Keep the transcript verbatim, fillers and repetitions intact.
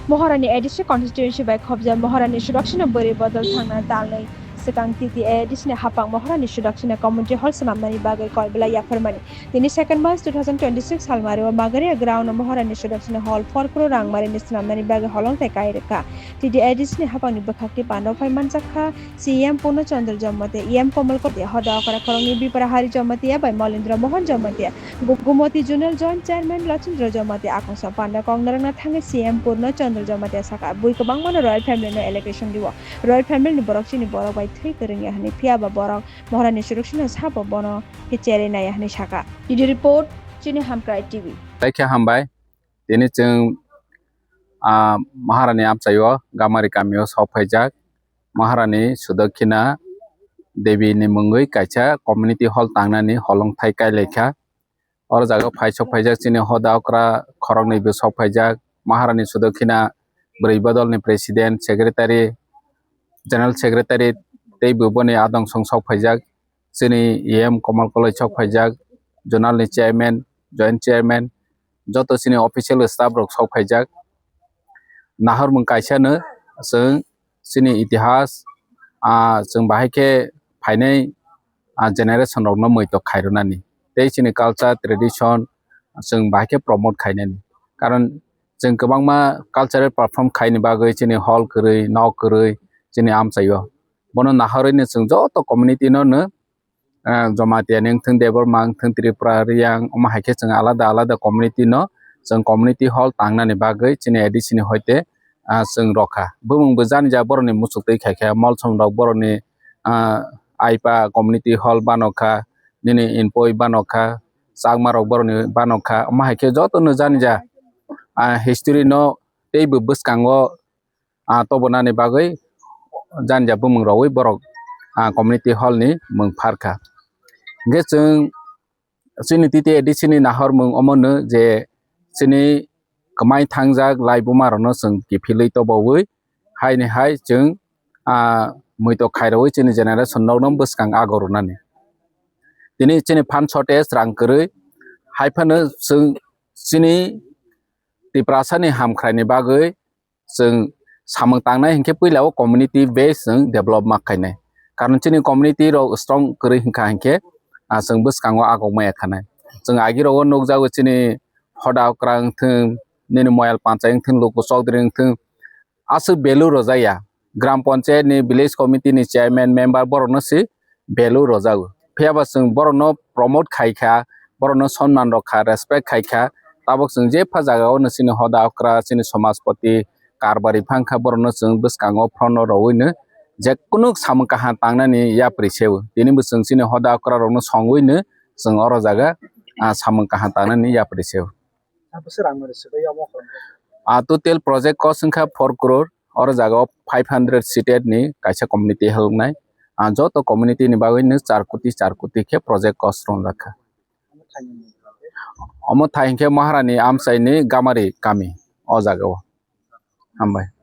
Maharani A D C constituency bai khobjak Maharani Sudakshina bwrwi bodol thangna talnwi swkang T T A A D C ni haphang Maharani Sudakshina community hall swnamnani bagwi koi belai yapharmani. Tini second March two thousand twenty-six salmario Magaria ground o Maharani Sudakshina hall four crore rang marini swnamnani bagwi holongthai kai rwkha. T T A A D C ni haphangni bwkhakni pandao phai manjakha C E M Purno Chandra Jamatia, E M Komal Kote, hoda okra khoroknwi Bipra Hari Jamatia bai Molindra Mohan Jamatia, Gu-, Gumoti Zonal Joint Chairman Lachindra Jamatia, akongsa panda kok narwkna thangwi C M Purno Chandra Jamatia saka, bui kwbangmano royal family no allegation rio. Royal family ni borok chini borok bai thwi kwrwngya hwnwi, phiyaba borok Maharani Sudakshina sabo bono khe cherwi naiya hwnwi saka. Video report, Chini Hamkrai T V. Laikha hambai, tini chwng, ah, Maharani amchaio Gamari kamio sok phaijak. Maharani Sudakshina Devi ni mungwi kaisa community hall tangnani holongthai kailaikha. Oro jaga phai sok phaijak chini hoda okra khoroknwi bo sok phaijak. Maharani Sudakshina bwrwi bodol ni president, secretary, general secretary tei bo boni adong song sok phaijak. Chini E M Komal Koloi sok phaijak, zonal ni chairman, joint chairman, joto chini official staff rok sok phaijak. Nahormung kaisa no chwng chini itihas, ah, chwng bahai khe phainai, ah, generation rokno muitok khairwnani tei chini culture tradition chwng bahai khe promote khainani. Karon chwng kwbangma cultural perform khaini bagwi chini hall kwrwi, nok kwrwi chini amchaio. Bono nahorwi no chwng joto community no no, ah, Jamatia ni wngthung, Debbarma wngthung, Tripura, Riyang, omo hai khe chwng alada alada community no chwng community hall tangnani bagwi chini A D C ni hoite, ah, chwng rokha. Bumung bo jani ja borokni muchuk twi khai kha, molsom rok borokni, ah, aipa community hall bano kha, nini inpoi bano kha, chakma rok borokni bano kha, omo hai khe joto no jani ja, ah, history no tei bo bwskango, ah, tobonani bagwi janja bumung rogwi borok, ah, community hall ni mung pharkha. Hingke chwng chini T T A D C ni nahormung omono je chini kwmai thangjak lai buma rokno chwng kiphilwi tobowi haini hai chwng, ah, muitok khairogwi chini generation rokno bwskang ago rwnani. Tini chini phan shortage rang kwrwi hai phano chwng chini Tiprasa ni hamkhrai ni bagwi chwng samung tangnai hinkhe puila o community base chwng develop ma khainai. Karon chini community rok strong kwrwi hinkha hinkhe, ah, chwng bwskango agok maya khanai. Chwng agi rogo nukjago chini hoda okra wngthung, nini moyal panchai wngthung, luku chokdri wngthung, aswk value rwjakya. Gram panchayat ni, village committee ni chairman, member borokno se value rwjago. Phiyaba chwng borokno promote khai kha, borokno sonman rok kha, respect khai kha, tabok chwng jepha jagao no chini hoda okra, chini somajpoti, karbari phang kha, borokno chwng bwskango phone rwui no je kunu samung kaham tangnani yapri se o. Tini bo chwng chini hoda okra rokno songwi no chwng oro jaga, ah, samung kaham tangnani yapri se o. Abo se rang mani swbai omo kholomkha. Ah, total project cost wngkha four crore, oro jaga o five hundred seated ni kaisa community helpnai. Ah, joto community ni bagwi no char koti, char koti khe project cost rwngjak kha. Omo thai ni mung kha? Omo thai hinkhe Maharani amchai ni Gamari kami o jaga o. Hambai.